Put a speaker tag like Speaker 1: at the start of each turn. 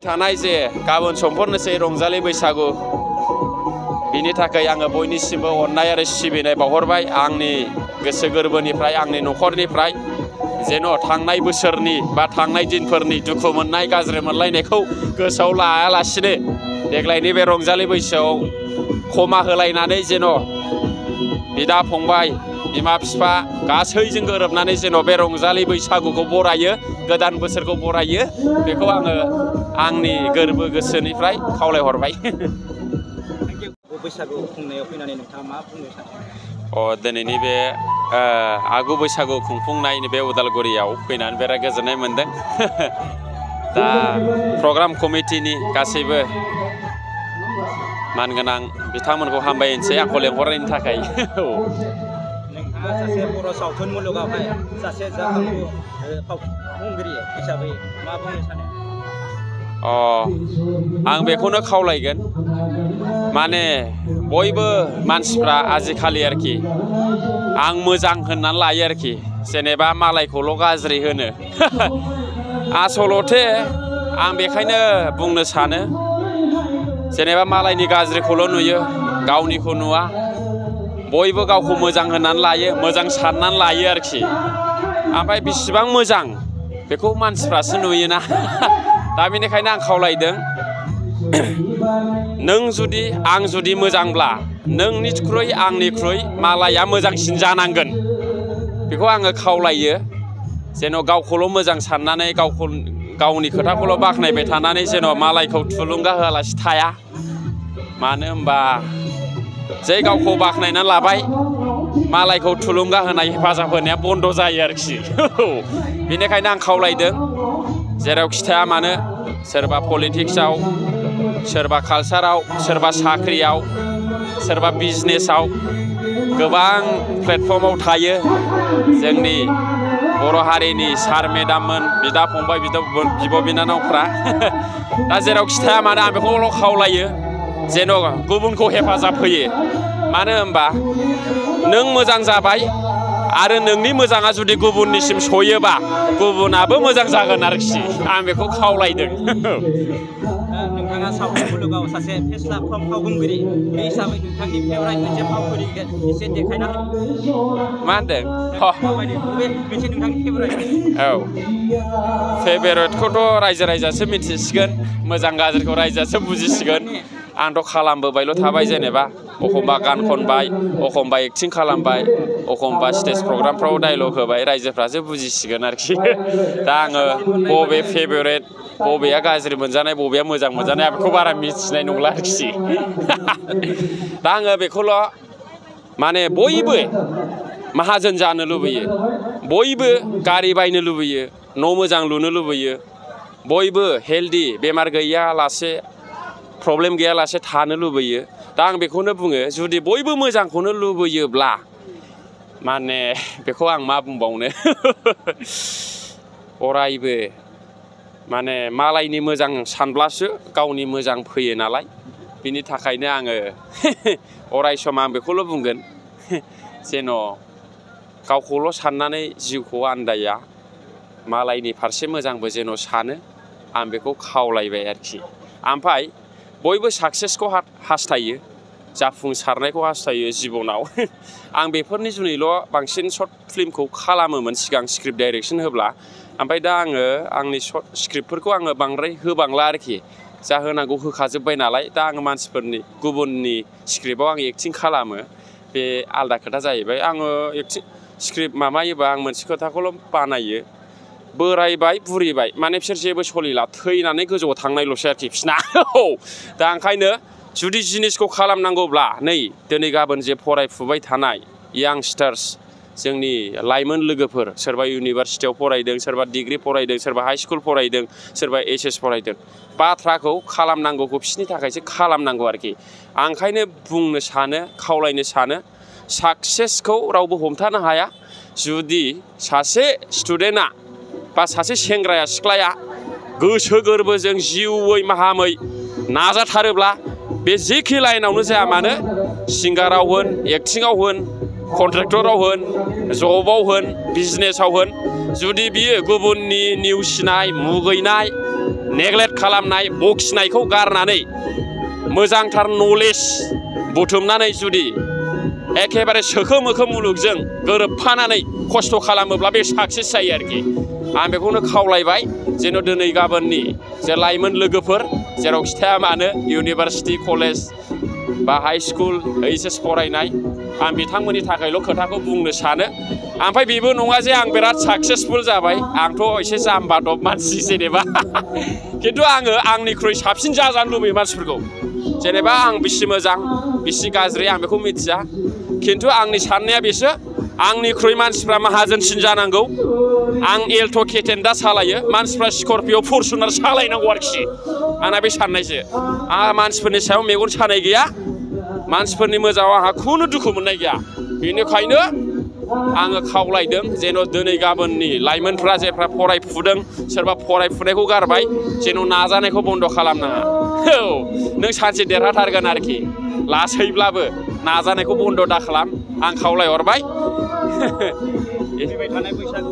Speaker 1: थानाय जे गाबोन समफोरनोसै रंजालि बैसागु बिनि थाखाय आङो बयनिसिमबो अननाय आरो सिबिनाय बावहरबाय आंनि गोसो गोरबोनिफ्राय आंनि न'खरनिफ्राय जेन' थांनाय बोसोरनि बा थांनाय दिनफोरनि दुखु मोननाय गाज्रि मोनलायनायखौ गोसोआव लायालासिनो देग्लायनि बे रंजालि बैसागुआव खमा होलायनानै जेन' बिदा फंबाय बिमा बिफा गासैजों गोरोबनानै जेन' बे रंजालि बैसागुखौ बरायो गोदान बोसोरखौ बरायो बेखौ आङो आंनि गोरबो गोसोनिफ्राय खावलायहरबाय।
Speaker 2: बैसागु खुंनायाव फैनानै नोंथाङा मा बुंनो सानो?
Speaker 1: दिनैनि बे आगु बैसागु खुंफुंनाय बे उदालगुरियाव फैनानै बिराद गोजोननाय मोनदों। दा प्रग्राम कमिटिनि गासैबो मानगोनां बिथांमोनखौ हामबायनोसै आंखौ लेंहरनायनि थाखाय।
Speaker 2: नोंथाङा सासे बर' सावथुन मुलुगावहाय सासे जाखांफु फावखुंग्रि हिसाबै मा बुंनो सानो?
Speaker 1: आं बेखौनो खावलायगोन माने बयबो मानसिफ्रा आजिखालि आरोखि आं मोजां होननानै लायो आरोखि जेनेबा मालायखौल' गाज्रि होनो आसलथे आं बेखायनो बुंनो सानो जेनेबा मालायनि गाज्रिखौल' नुयो गावनिखौ नुवा बयबो गावखौ मोजां होननानै लायो मोजां साननानै लायो आरोखि ओमफ्राय बेसेबां मोजां बेखौ मानसिफ्रासो नुयोना दा बेनिखायनो आं खावलायदों नों जुदि आं जुदि मोजांब्ला नोंनिख्रुइ आंनिख्रुइ मालाया मोजांसिन जानांगोन बेखौ आङो खावलायो जेन' गावखौल' मोजां साननानै गावनि खोथाखौल' बाख्नायबाय थानानै जेन' मालायखौ थुलुंगा होआलासे थाया मानो होनबा जै गावखौ बाख्नायनानै लाबाय मालायखौ थुलुंगा होनाय हेफाजाब होनाया बन्द' जायो आरोखि बेनिखायनो आं खावलायदों जेरावखि थाया मानो सोरबा पलिटिक्सआव सोरबा कालसाराव सोरबा साख्रियाव सोरबा बिजनेसाव गोबां प्लेटफर्माव थायो जोंनि बर' हारिनि सार मेडाममोन बिदा फंबाय बिब' बिनानावफ्रा दा जेरावखि थाया मानो आं बेखौल' खावलायो जेन' गुबुनखौ हेफाजाब होयो मानो होनबा नों मोजां जाबाय आरो नोंनि मोजाङा जुदि गुबुननिसिम सहैयोबा गुबुनाबो मोजां जागोन आरोखि आं बेखौ खावलायदों।
Speaker 2: नोंथाङा सावथुन मुलुगाव सासे फेस्ला फावखुंग्रि बे हिसाबै नोंथांनि फेभरेट मोनसे फावखुंग्रि एसे देखायना
Speaker 1: मा होनदों
Speaker 2: मोनसे नोंथांनि फेभरेट
Speaker 1: औ फेभरेटखौथ' रायजो राजासो मिथिसिगोन मोजां गाज्रिखौ रायजोआसो बुजिसिगोन आंथ' खालामबोबायल' थाबाय जेनेबा एखमबा गान खनबाय एखमबा एक्टिं खालामबाय एखमबा स्टेज प्रग्रामफ्राव डायलग होबाय रायजोफ्रासो बुजिसिगोन आरोखि दा आङो बबे फेभरेट बबेया गाज्रि मोनजानाय बबेया मोजां मोनजानाय बेखौ बारा मिथिनाय नंला आरोखि दा आङो बेखौल' माने बयबो माहाजोन जानो लुबैयो बयबो गारि बायनो लुबैयो न' मोजां लुनो लुबैयो बयबो हेल्दि बेमार गैयालासे प्रब्लेम गैयालासे थानो लुबैयो दा आं बेखौनो बुङो जुदि बयबो मोजांखौनो लुबैयोब्ला माने बेखौ आं मा बुंबावनो अरायबो माने मालायनि मोजां सानब्लासो गावनि मोजां फैयो नालाय बिनि थाखायनो आङो अराय सम आं बेखौल' बुंगोन जेन' गावखौल' साननानै जिउखौ आन्दाया मालायनि फारसे मोजांबो जेन' सानो आं बेखौ खावलायबाय आरोखि ओमफ्राय बयबो साक्सेसखौ हास्थायो जाफुंसारनायखौ हास्थायो जिबनाव आं बेफोरनि जुनैल' बांसिन सर्ट फिल्मखौ खालामोमोन सिगां स्क्रिप्ट डाइरेक्सन होब्ला ओमफ्राय दा आङो आंनि सर्ट स्क्रिप्टफोरखौ आङो बांद्राय होबांला आरोखि जा होनांगौ होखाजोब्बाय नालाय दा आङो मानसिफोरनि गुबुननि स्क्रिप्टआव आं एक्टिं खालामो बे आलदा खोथा जाहैबाय आङो एक्टिं स्क्रिप्ट माबायोबा आं मोनसे खोथाखौल' बानायो बोरायबाय बुरिबाय माने बिसोर जेबो सलिला थैनानै गोजौआव थांनायल'सै आरोखि बिसोरना दा ओंखायनो जुदि जिनिसखौ खालामनांगौब्ला नै दिनै गाबोन जे फरायफुबाय थानाय यांस्टार्स जोंनि लाइमोन लोगोफोर सोरबा इउनिभारसिटियाव फरायदों सोरबा डिग्रि फरायदों सोरबा हाइ स्कुल फरायदों सोरबा HS फरायदों बाथ्राखौ खालामनांगौखौ बिसोरनि थाखायसो खालामनांगौ आरोखि आं ओंखायनो बुंनो सानो खावलायनो सानो साक्सेसखौ रावबो हमथानो हाया जुदि सासे स्टुडेन्टआ बा सासे सेंग्राया सिख्लाया गोसो गोरबोजों जिउयै माहामै नाजाथारोब्ला बे जेखि लाइनावनो जाया मानो सिंगाराव होन एक्टिंआव होन कन्ट्रेक्टराव होन जबाव होन बिजनेसाव होन जुदि बियो गुबुननि नेवसिनाय मुगैनाय नेग्लेक्ट खालामनाय बखिनायखौ गारनानै मोजांथार नलेज बुथुमनानै जुदि एखेबारे सोखो मोखो मुलुगजों गोरोबफानानै खस्थ' खालामोब्ला बे साक्सेस जायो आरोखि आं बेखौनो खावलायबाय जेन' दिनै गाबोननि जे लाइमोन लोगोफोर जेरावखि थाया मानो इउनिभारसिटि कलेज बा हाई स्कुल HS फरायनाय आं बिथांमोननि थाखायल' खोथाखौ बुंनो सानो ओमफ्राय बेबो नङा जे आं बिराद साक्सेसफुल जाबाय आंथ' एसे जाम्बा दब मानसि जेनेबा खिन्थु आङो आंनिख्रुइ साबसिन जाजानो लुबैयो मानसिफोरखौ जेनेबा आं बिसि मोजां बिसि गाज्रि आं बेखौ मिथिया खिन्थु आंनि साननाया बेसो आंनिख्रुइ मानसिफ्रा माहाजोनसिन जानांगौ आं एल्ट' केटेन दा सालायो मानसिफ्रा स्करपिय' फरचुनार सालायनांगौ आरोखि आंना बे साननायसो आंहा मानसिफोरनि सायाव मेगन सानाय गैया मानसिफोरनि मोजाङाव आंहा खुनु दुखु मोननाय गैया बेनिखायनो आङो खावलायदों जेन' दिनै गाबोननि लाइमोनफ्रा जेफ्रा फरायफुदों सोरबा फरायफुनायखौ गारबाय जेन' नाजानायखौ बन्द' खालामनाङा औ नों सानसे देरहाथारगोन आरोखि लासैब्लाबो नाजानायखौ बन्द' दा खालाम आं खावलायहरबाय
Speaker 2: फैबाय थानाय बैसागु